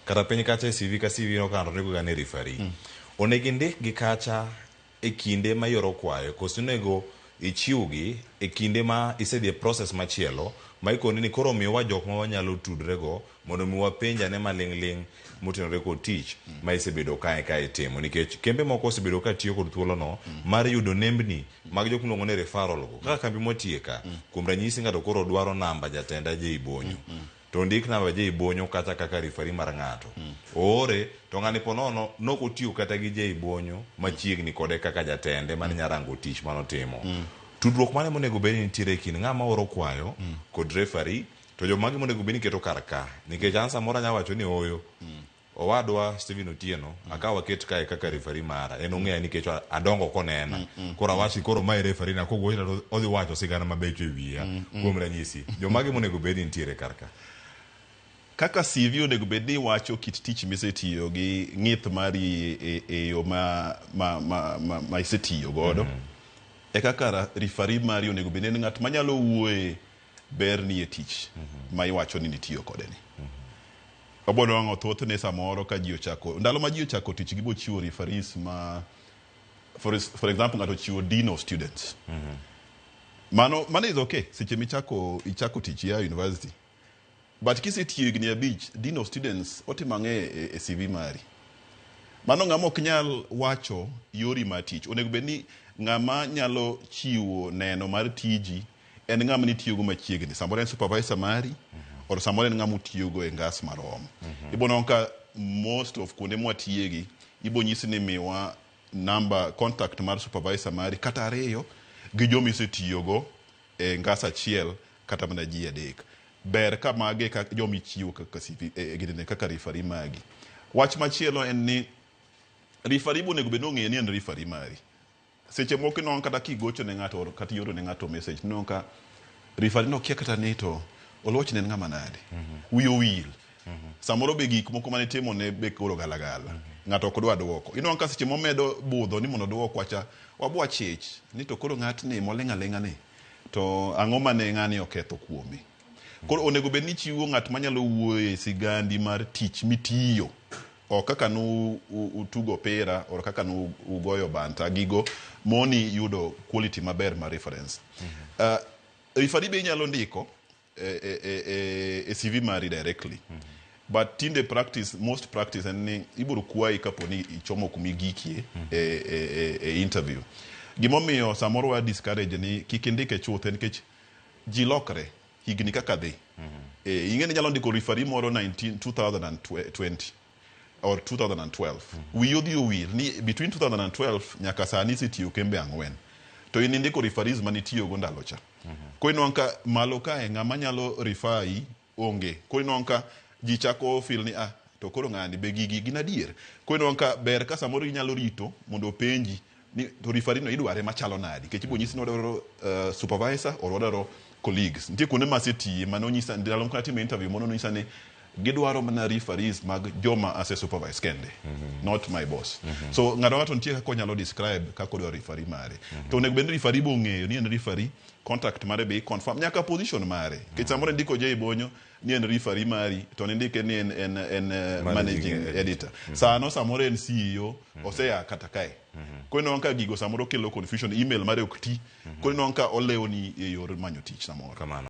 Kata piny kacha e CV ka CV no kando ndiko ga ni referee. Onego indikgi kacha e kinde ma ioro kwayo koso onego ichiwgi e kinde ma isedhi e process machielo ma ikoni ni koro miwa jok ma wanyalo tudre go mondo mi wapenj ane maling'ling' motenore kod tich ma isebedo kae ka itimo nikech kembe moko osebedo ka tiyo kod thuolono mar yudo nembni mag jok miluongo ni referral go kaka kambi mwatiye ka kuom ranyisi ng'ato koro dwaro namba jatenda Jay Bonyo to ondik namba Jay Bonyo kata kaka referee mar ng'ato oore to ng'ani po nono nok otiyo kata gi Jay Bonyo machiegni kode kaka jatende mane nya rango tich manotimo tudruok mane monego bed ni nitiere e kind ng'ama oro kwayo kod referee to jomagi monego bed ni keto kar ka nikech an samoro anya wacho ni oyo owadwa Stephen Otieno akaw aket kae kaka referee mara en ong'eya nikech adongo konena koro awach ni koro mae referee na kogochna to odhi wacho sigana mabecho e wiya kuom ranyisi jomage monego bed ni nitiere kar ka Kaka CV onego bed ni wacho kit tich misetiyo gi ng'ith mari e yo ma isetiyo godo. E kaka referee mari onego bed ni en ng'at manyalo wuoye berni e tich ma iwacho ni nitiyo kode ni. Wabo nwang'o thothne samoro ka ji ochako, ndalo ma ji ochako tich gibo chiwo referees ma, for example ng'ato ochiwo dean of students. Mano is okay seche michako ichako tich ia university. But kisetiyo higni 5, dean of students otimo ang'e e CV mari? Mano ng'ama ok nyal wacho yori mar tich. Onego bed ni ng'ama nyalo chiwo neno mar tiji en ng'ama nitiyogo machiegni. Samoro en supervisor mari, or samoro en ng'ama utiyogo e ngas marom. Ibo nwang'o ka most of kuonde mwatiyegi, ibo nyisi ni miwa number, contact mar supervisor mari kata ariyo gi joma isetiyogo e ngas achiel kata mana ji adek. Ber ka magi e joma ichiwo kaka CV, ginene kaka referee magi. Wach machielo en ni referee be onego bed ni ong'eyo ni en referee mari. Seche moko inwang'o kata kigocho ne ng'ato or kata ioro ne ng'ato message inwang'o ka referee no kia kata ni to Oluoch ne en ng'ama nade. Wiye owil. Samoro be gik moko mane itimo ne be koro galagala. Ng'ato ok dwa duoko. Inwang'o ka seche momedo budho ni mondo oduok wacha, wabwa chich ni to koro ng'atni moling' aling'a ni to ang'o mane ng'ani oketho kuome. Koro onego bed ni ichiwo ng'at manyalo wuoyo e sigandi mar tich mitiyo. Ok kaka nu utugo opira or kaka nu ugoyo banta, gigo moni yudo quality maber mar reference. Referee be inyalo ndiko e CV mari directly. But tinde practice, most practice en ni ibiro kwayi kapo ni ichomo kuma igikie e interview. Gimomiyo samoro wa discourage ni kik indike chuth en nikech ji lokre higni kaka dhi. Ing'e ni inyalo ndiko referee moro 19, 2020 or 2012. Wiyi odhi owil ni between 2012 nyaka sani isetiyo kembe 4. To in indiko referees mane itiyogo ndalo cha. Koro inwang'o ka malo kae ng'ama nyalo refer yi onge. Koro inwang'o ka ji chako feel ni ah to koro ng'ani be gigi gin adier. Koro inwang'o ka ber ka samoro inyalo rito mondo openji ni to referee no idware machalo nadi. Nikech ibo nyisi ni wadwaro supervisor or wadwaro colleagues. Nitie kuonde ma asetiye mane onyisa ndalo moko natimo interview moro nonyisa ni gidwaro mana referees mag joma ase supervise kende, not my boss. So ng'ato ng'ato nitie kaka onyalo describe kaka odwaro referee mare. To onego bed ni referee be ong'eyo ni en referee, contact mare be i confirm nyaka position mare. Nikech samoro indiko Jay Bonyo ni en referee mari to nindike ni en managing editor. Sano samoro en CEO oseya kata kae. Koro inwang'o ka gigo samoro kelo confusion, email mare ok ti. Koro inwang'o ka olewoni e yor manyo tich samoro. Kamano.